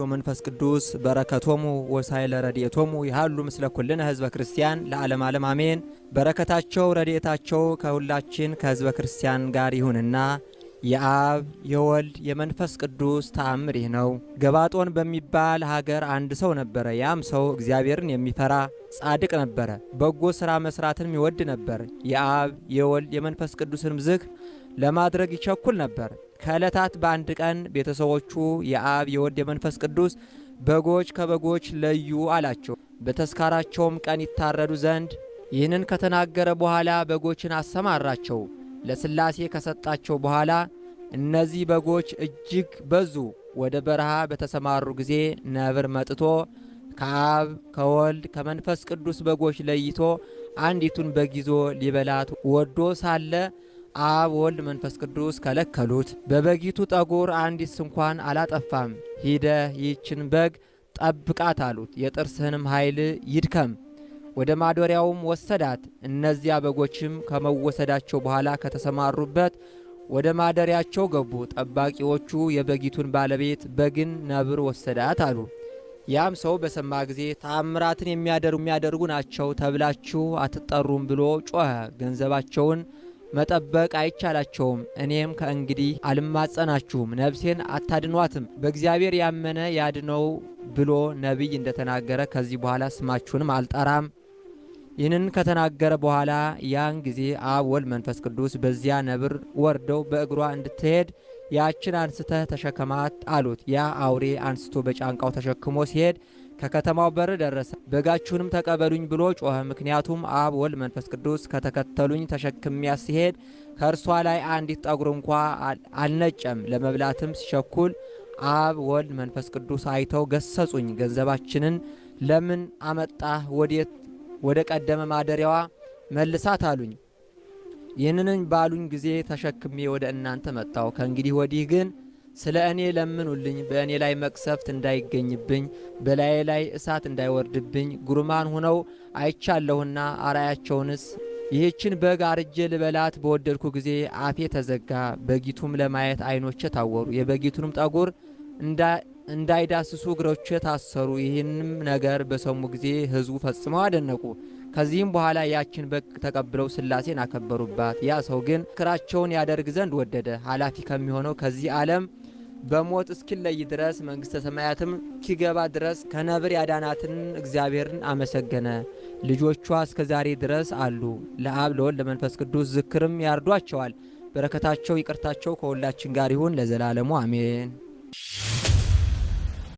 ወመንፈስ ቅዱስ በረከቶሙ ወሳይለ ረድኤቶሙ ይሃሉ ምስለ ኩልነ ህዝበ ክርስቲያን ለዓለም ዓለም አሜን። በረከታቸው ረድኤታቸው ከሁላችን ከህዝበ ክርስቲያን ጋር ይሁንና የአብ የወልድ የመንፈስ ቅዱስ ተአምር ይህ ነው። ገባጦን በሚባል ሀገር አንድ ሰው ነበረ። ያም ሰው እግዚአብሔርን የሚፈራ ጻድቅ ነበረ። በጎ ሥራ መስራትንም ይወድ ነበር። የአብ የወልድ የመንፈስ ቅዱስንም ዝክር ለማድረግ ይቸኩል ነበር። ከዕለታት በአንድ ቀን ቤተሰቦቹ የአብ የወልድ የመንፈስ ቅዱስ በጎች ከበጎች ለዩ አላቸው። በተስካራቸውም ቀን ይታረዱ ዘንድ ይህንን ከተናገረ በኋላ በጎችን አሰማራቸው። ለሥላሴ ከሰጣቸው በኋላ እነዚህ በጎች እጅግ በዙ። ወደ በረሃ በተሰማሩ ጊዜ ነብር መጥቶ ከአብ ከወልድ ከመንፈስ ቅዱስ በጎች ለይቶ አንዲቱን በግ ይዞ ሊበላት ወዶ ሳለ አብ ወልድ መንፈስ ቅዱስ ከለከሉት። በበጊቱ ጠጉር አንዲት ስንኳን አላጠፋም። ሂደ ይህችን በግ ጠብቃት አሉት። የጥርስህንም ኃይል ይድከም። ወደ ማደሪያውም ወሰዳት። እነዚያ በጎችም ከመወሰዳቸው በኋላ ከተሰማሩበት ወደ ማደሪያቸው ገቡ። ጠባቂዎቹ የበጊቱን ባለቤት በግን ነብር ወሰዳት አሉ። ያም ሰው በሰማ ጊዜ ታምራትን የሚያደርጉ ናቸው ተብላችሁ አትጠሩም ብሎ ጮኸ። ገንዘባቸውን መጠበቅ አይቻላቸውም። እኔም ከእንግዲህ አልማጸናችሁም፣ ነፍሴን አታድኗትም፣ በእግዚአብሔር ያመነ ያድነው ብሎ ነቢይ እንደተናገረ ከዚህ በኋላ ስማችሁንም አልጠራም። ይህንን ከተናገረ በኋላ ያን ጊዜ አብ ወልድ መንፈስ ቅዱስ በዚያ ነብር ወርደው በእግሯ እንድትሄድ ያችን አንስተህ ተሸከማት አሉት። ያ አውሬ አንስቶ በጫንቃው ተሸክሞ ሲሄድ ከከተማው በር ደረሰ። በጋችሁንም ተቀበሉኝ ብሎ ጮኸ። ምክንያቱም አብ ወልድ መንፈስ ቅዱስ ከተከተሉኝ ተሸክሚያ ሲሄድ ከእርሷ ላይ አንዲት ጠጉር እንኳ አልነጨም። ለመብላትም ሲቸኩል አብ ወልድ መንፈስ ቅዱስ አይተው ገሰጹኝ። ገንዘባችንን ለምን አመጣህ? ወዴት ወደ ቀደመ ማደሪያዋ መልሳት አሉኝ። ይህንን ባሉኝ ጊዜ ተሸክሜ ወደ እናንተ መጣሁ። ከእንግዲህ ወዲህ ግን ስለ እኔ ለምኑልኝ፣ በእኔ ላይ መቅሰፍት እንዳይገኝብኝ፣ በላዬ ላይ እሳት እንዳይወርድብኝ ጉሩማን ሆነው አይቻለሁና አራያቸውንስ ይህችን በግ አርጄ ልበላት በወደድኩ ጊዜ አፌ ተዘጋ፣ በጊቱም ለማየት ዓይኖቼ ታወሩ፣ የበጊቱንም ጠጉር እንዳይዳስሱ እግሮቼ ታሰሩ። ይህንም ነገር በሰሙ ጊዜ ሕዝቡ ፈጽመው አደነቁ። ከዚህም በኋላ ያችን በግ ተቀብለው ሥላሴን አከበሩባት። ያ ሰው ግን ክራቸውን ያደርግ ዘንድ ወደደ። ኃላፊ ከሚሆነው ከዚህ ዓለም በሞት እስኪለይ ድረስ መንግሥተ ሰማያትም እስኪገባ ድረስ ከነብር ያዳናትን እግዚአብሔርን አመሰገነ። ልጆቿ እስከ ዛሬ ድረስ አሉ። ለአብ ለወልድ ለመንፈስ ቅዱስ ዝክርም ያርዷቸዋል። በረከታቸው ይቅርታቸው ከሁላችን ጋር ይሁን ለዘላለሙ አሜን።